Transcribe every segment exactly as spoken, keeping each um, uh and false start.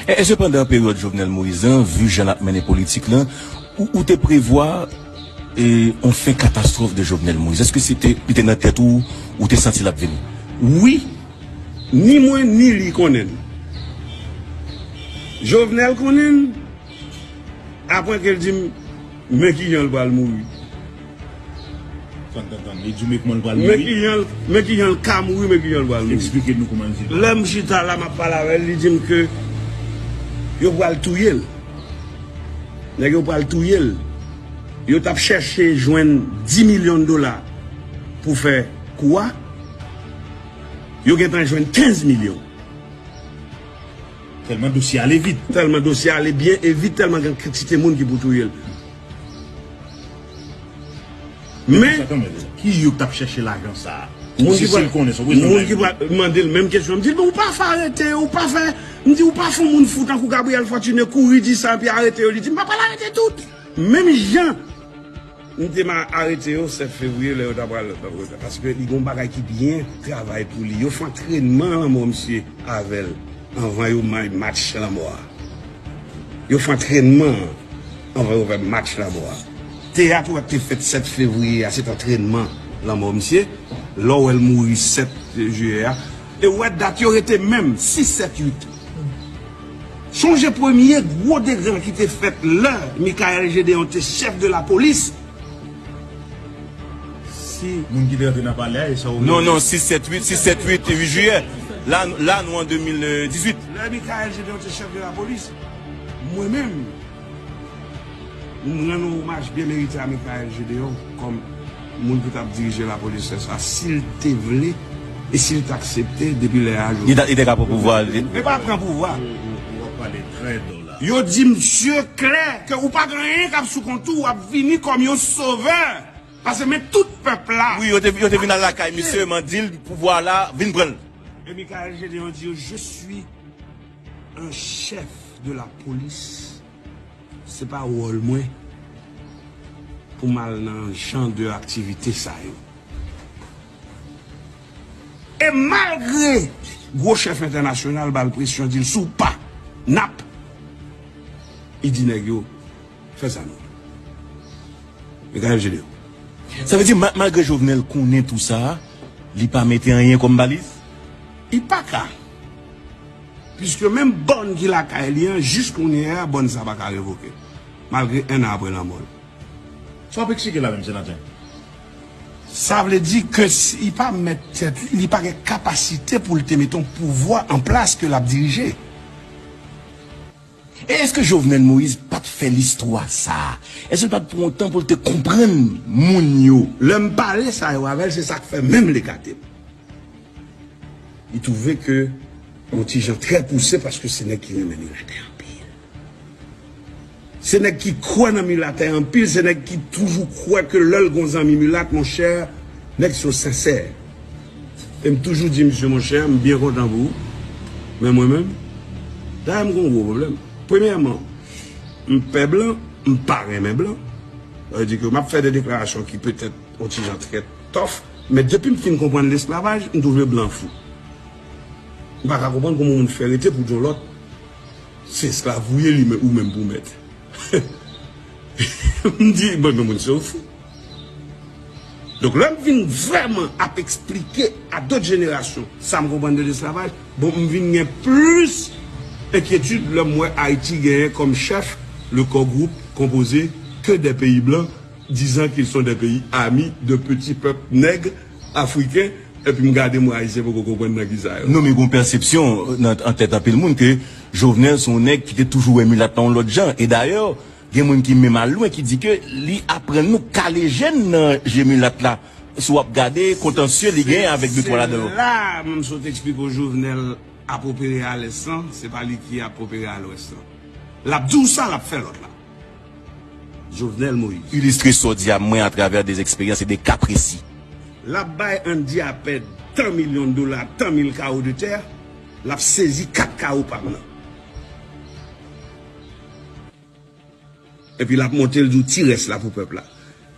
E, e sepandan, peryòd Jovenel Moïse lan, vi jan l ap mennen politik lan, ou, ou te prevwa, e, yon fen katastwòf de Jovenel Moïse? Èske se te, li te nan tèt ou, ou te santi l ap vini? Wi, ni mwen, ni li konnen l. Jovenel konnen l, apre ke l di m, men kijan l pral mouri. Fò n tann, li di w men kòman l pral mouri. Men kijan l, men kijan l ka mouri, men kijan l pral mouri. Eksplike nou kòman l di l. Lè m chita la, m ap pale avè l, li di m ke yo pral touye l. Nèg yo pral touye l. Yo t ap chèche jwenn dis milyon dola pou fè kou a. Yo gentan jwenn kenz milyon. Tèlman dosye ale vit. Tèlman dosye ale byen e vit, tèlman gen kantite moun ki pou touye l. Men, ki yo k t ap chèche lajan sa a? Moun ki pral, moun ki pral mande l menm kesyon, m di l, men ou pa fè arete, ou pa fè, m di, ou pa fè moun fou tankou Gabriel Fortuné kouri di sa epi arete yo, li di, m pa pral arete tout. Menm jan m te ma arete yo sèt fevriye lè yo ta pral, paske li gen yon bagay ki byen travay pou li. Yo fè antrènman lanmò misye avè l anvan yo may match lanmò a. Yo fè antrènman anvan yo fè match lanmò a. Teyat ou wè k te fèt sèt fevriye a, se t antrènman lanmò misye. Lè w wè l mouri sèt jiyè a. E w wè dat yo rete menm, sis, sèt, uit. Sonje premye gwo degre ki te fèt lè Michaël Gédéon te chèf de lapolis. Si moun ki te rantre nan palè a, e sa w... Non, non, sis, sèt, uit, sis, sèt, uit, uit jiyè. La, la nou an de mil dizuit. Lè Michaël Gédéon te chèf de lapolis, mwen menm, m rann yon omaj byen merite a Michaël Gédéon kòm moun ki t ap dirije lapolis lè sa, si l te vle e si l t aksepte depi lè a jodi. Li ta, li te ka pran pouvwa a, li. E pa pran pouvwa. Ou ap pale trè do la. Yo di misye klè ke ou pa gen anyen k ap sou kont ou, w ap vini kòm yon sovè. Paske men tout pèp la. Wi, yo te, yo te vin al lakay misye, m an di l pouvwa la, vin pran l. E Michaël Gédéon di yo, je suis un chef de la police. Se pa wòl mwen pou m al nan jan de aktivite sa yo. E malgre gwo chèf entènasyonal ba l presyon, di l, si w pa, n ap, li di nèg yo, fè sa nou vle. Michaël Gédéon. Sa vle di, ma-, malgre Jovenel konnen tou sa, li pa mete anyen kòm baliz? Li pa ka. Piske menm bòn ki lakay li an, jis kounye a, bòn sa pa ka revoke. Malgre en an apre lanmò l. Sa w ap eksplike la menm, senatè? Sa vle di ke si li pa mèt tèt li, li pa gen kapasite pou l te mete yon pouvwa an plas ke l ap dirije. E èske Jovenel Moïse pa t fè listwa sa a? Èske l pa t pran yon tan pou l te konprann moun yo? Lè m pale sa yo avè l, se sa k fè menm l ekate m. Li twouve ke yon ti jan trè pouse paske se nèg ki renmen milatè anpil. Se nèg ki kwè nan milatè anpil, se nèg ki toujou kwè ke lè l gon zanmi milat, monchè, nèg se yon sensè. E m toujou di misye, monchè, m byen kontan pou ou. Men mwen menm, dayè m gon gwo pwoblèm. Premyèman, m pè blan, m pa renmen blan. Sa vle di ke m ap fè de deklarasyon ki petèt yon ti jan trè tòf, men depi m fin konprann lesklavaj, m twouve blan fou. M pa ka konprann kòman yon moun fè rete pou di yon lòt, se esklav ou ye, li men, ou menm pou mèt. M di, bon, men moun se yon fou. Donk, lè m vin vrèman ap eksplike a dòt jenerasyon sa m konprann de lesklavaj, bon, m vin gen plis enkyetid lè m wè Ayiti genyen kòm chèf le core groupe composé que des pays blancs, disant qu'ils sont des pays amis de petits peuples nègres africains, epi m gade m wè Ayisyen poko konprann nan ki sa yo. Non, men gon pèsepsyon nan, an tèt anpil moun ke Jovenel se yon nèg ki te toujou wè milat la yon lòt jan. E dayè, gen moun ki menm al lwen ki di ke li aprann nou kale jèn nan je milat la. Si w ap gade kontansye li genyen avèk de twa ladan yo. Se la m sot eksplike w Jovenel ap opere a lès lan, se pa li ki ap opere a lwès lan. L ap di w sa, l ap fè lòt la. Jovenel Moïse. Ilistre sa w di a mwen atravè de eksperyans e de ka presi. L ap bay Andy Apèd tan milyon dola, tan mil kawo de tè, l ap sezi kat kawo pa m nan. Epi l ap monte, l di w ti rès la pou pèp la.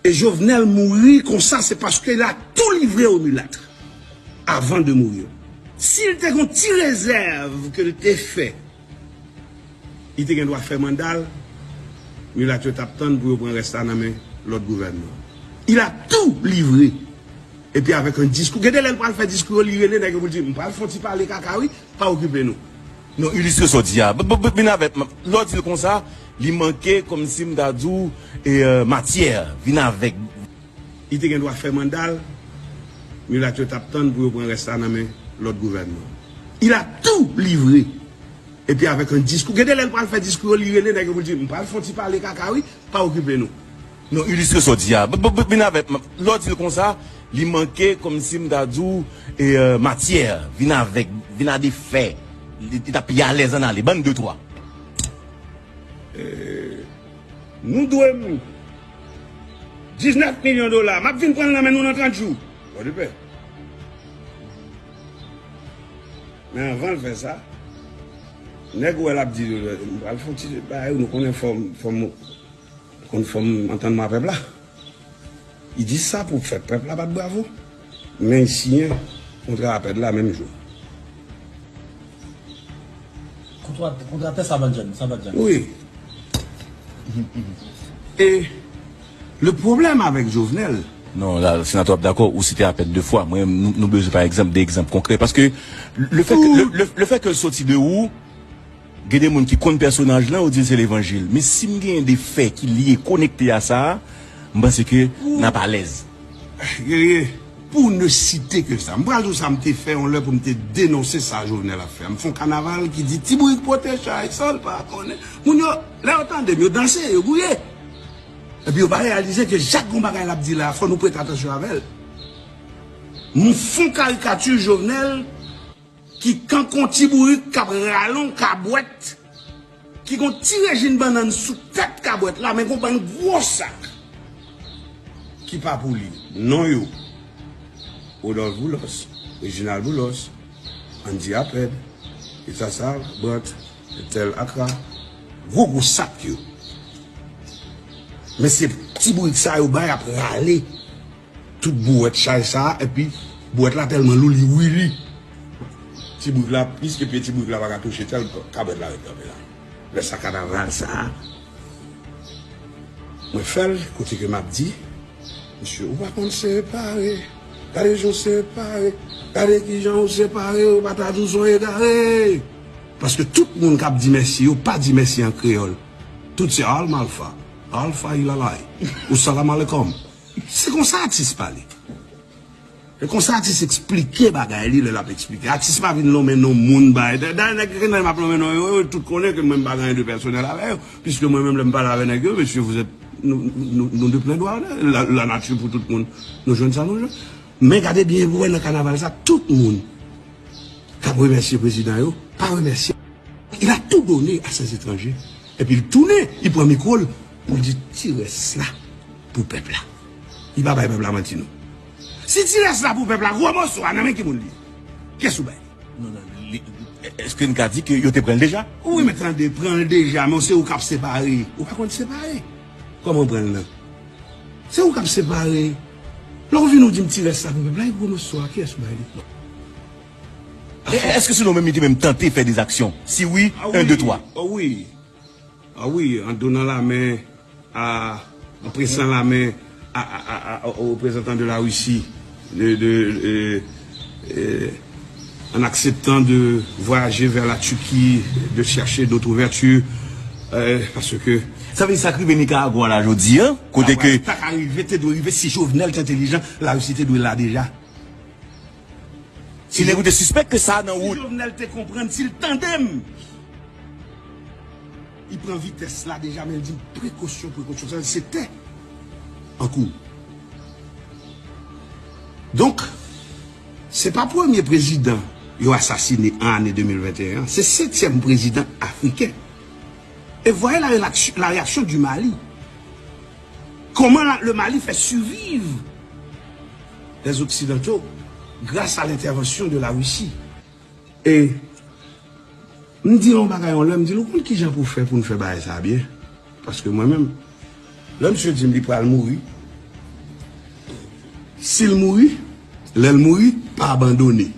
E Jovenel mouri konsa, se paske l a tou livre aux mulâtres avant de mourir. Si l te gon ti rezèv ke l te fè Li te gen dwa fè manda l, milat yo t ap tann pou yo pran rès la nan men lòt gouvènman. Il a tout livré. Epi avèk yon diskou, gen de lè l pral fè diskou yo, li rele nèg yo pou l di, "M pral fè yon ti pale kaka wi, pa okipe nou." Non, ilistre sa w di a. B- b- b- Vin avèk, lè w di l konsa, li manke kòmsi m ta di w, e, euh, matyè, vin avèk. Li te gen dwa fè manda l, milat yo t ap tann pou yo pran rès la nan men lòt gouvènman. Il a tout livré. Epi avèk yon diskou, gen de lè l pral fè diskou yo, li rele nèg yo pou l di, "M pral fè yon ti pale kaka wi, pa okipe nou." Non, ilistre sa w di a. B- b- b- Vin avèk, lè w di l konsa, li manke kòmsi m ta di w, e, euh, matyè, vin avèk, vin a de fè. Li, li t ap pi alèz ann ale. Ban n de twa. Nou dwe m diznèf milyon dola. M ap vin pran l nan men nou nan trant jou. Pòdepè. Men anvan l fè sa, nèg ou wè l ap di, "M pral fè yon ti bagay, nou konnen fò m, fò m, konn fò m antann mwen a pèp la." Li di sa pou fè pèp la bat bravo. Men li siyen kontra APED la menm jou. Kontra, kontra tè Sabanjan, Sabanjan. Wi. E le pwoblèm avèk Jovenel. Non, la, senatè, w ap dakò, ou site APED de fwa. Mwen, nou, nou bezwen, pa egzanp, de egzanp konkrè. Paske le fè ke, le, le, le fè ke l soti de ou, gen de moun ki konn pèsonaj lan, yo di l se levanjil. Men si m genyen de fè ki lye, konekte a sa a, m panse ke n ap alèz. Guerrier, pour ne citer que ça, m pral di w sa m te fè yon lè pou m te denonse sa Jovenel ap fè. M fè yon kanaval ki di, "Ti bourik pote chay, san l pa konnen." Moun yo, lè yo tande m, yo danse, yo gouye. Epi yo pa reyalize ke chak gon bagay l ap di la, fò nou prete atansyon avè l. M fè yon karikati Jovenel ki kankou yon ti bourik k ap rale yon kabwèt, ki gon ti rejim bannann sou tèt kabwèt la, men gon bann gwo sak ki pa pou li. Non yo, Rodolphe Boulos, Reginald Boulos, Andy Apèd, Itassar Brant, Ethel Accra, gwo gwo sak yo. Men se ti bourik sa yo bay ap rale tout bouwèt chay sa, epi bouwèt la tèlman lou, li wili. Ti bourik la, piske pye ti bourik la pa ka touche tèl, kabwèt la ret kanpe la. Lè sa kanaval sa, mwen fè l, kote ke m ap di, "Mesye, ou pa konn separe. Gade jan w separe. Gade kijan w separe. Ou pa ta di w se yon egare." Paske tout moun k ap di mèsi, yo pa di mèsi an kreyòl. Tout se al malfa, al fa ilalay, ou salam alekom. Se konsa atis pale. Se konsa atis eksplike bagay li lè l ap eksplike. Atis pa vin lonmen non moun bay. Da- Dayè nèg ki nan m ap lonmen non yo, yo tout konnen ke mwen m pa gen anyen de pèsonèl avè yo. Piske mwen menm lè m pale avè nèg yo, mesye, vous êtes, nou, nou, nou de plen dwa, la, la nati pou tout moun. Nou jwenn sa nou jwenn. Men gade byen pou wè nan kanaval sa, tout moun k ap remèsye prezidan yo, pa remèsye. Il a tout donné à ces étrangers. Epi l tounen, li pran mikwo l pou l di ti rès la pou pèp la. Li pa bay pèp la manti non. Si ti rès la pou pèp la, gwo moso a nan men ki moun li ye? Kiyès ou bay li? Non, non, li, èske n ka di ke yo te pran l deja? Wi, men tande, pran l deja, men se ou k ap separe. Ou pa konn separe. Kòman w pran l nan? Se ou k ap separe. Lè w vin ou di m ti rès la pou pèp la, e gwo moso a, kiyès ou bay li? E, èske se nou menm li te menm tante fè de zaksyon? Si wi, en, de, twa. Ah wi, ah wi, en donnant la main à, en pressant la main à, à, à, à, aux représentants de la Russie, de, de, euh, euh, en acceptant de voyager vers la Turquie, de chercher d'autres ouvertures, euh, parce que... Sa vle di sa k rive Nikaragwa la jodi a, kote ke... Ta ka rive, te dwe rive, si Jovenel te entelijan, Larisi te dwe la deja. Si nèg ou te sispèk ke sa nan wout. Si Jovenel te konprann, si l tande m, li pran vitès la deja, men l di m prekosyon, prekosyon, sa se tè an kou. Donk, se pa premye prezidan yo asasine an ane de mil venteyen an, se setyèm prezidan afriken. E voyez la réaction, la réaction du Mali. Comment la- le Mali fait survivre les Occidentaux grâce à l'intervention de la Russie. E m di yon bagay yon lè, m di l, "Ou konn kijan pou fè pou n fè bagay sa byen?" Paske mwen menm, lè misye di m li pral mouri, si l mouri, lè l mouri, pa abandone.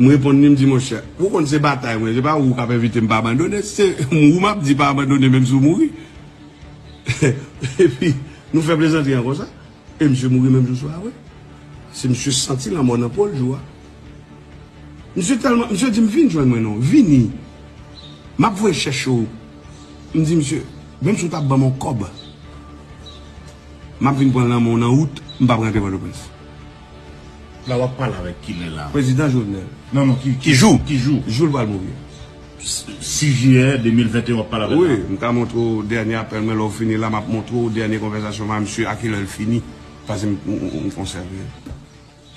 M reponn li, m di, monchè, ou konn se batay mwen, se pa ou k ap envite m pa abandone, se ou m ap di pa abandone menm si w mouri. Epi, nou fè plezantri an konsa. E misye mouri menm jou swa a, wi. Se misye santi lanmò nan po l jou a. Misye tèlman, misye di m, vin jwenn mwen non, vini. M ap voye chèche w. M di misye, menm si w t ap ban m yon kòb, m ap vin pran l nan men w nan wout, m p ap rantre Pòtoprens. La w ap pale avèk kilè la? Prezidan Jovenel. Non, non, ki, ki jou? Ki jou? Jou l pral mouri. Sis jiyè de mil venteyen w ap pale avèk la? Wi, m ka montre w dènye apèl mwen lè w fini la, m ap montre w dènye konvèsasyon mwen ak misye a kilè l fini. Paske m, m, m, m konsève.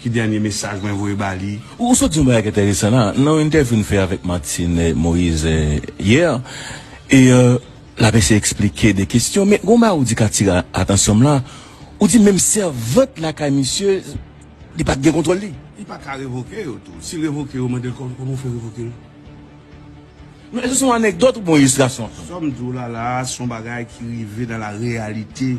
Ki dènye mesaj mwen voye ba li? Ou sot di yon bagay ki enteresan la. Nan yon entèvyou n fè avèk Martine Moïse yè, e l ap eseye eksplike de kesyon, men gon bagay ou di k atire atansyon m la, ou di menm sèvant lakay misye, li pa t gen kontwòl li. Li pa ka revoke yo tou. Si l revoke yo, mande l kòman w fè revoke l. Non, èske se yon anekdòt oubyen yon ilistrasyon? Sa m di w la la a, se yon bagay ki rive nan la reyalite.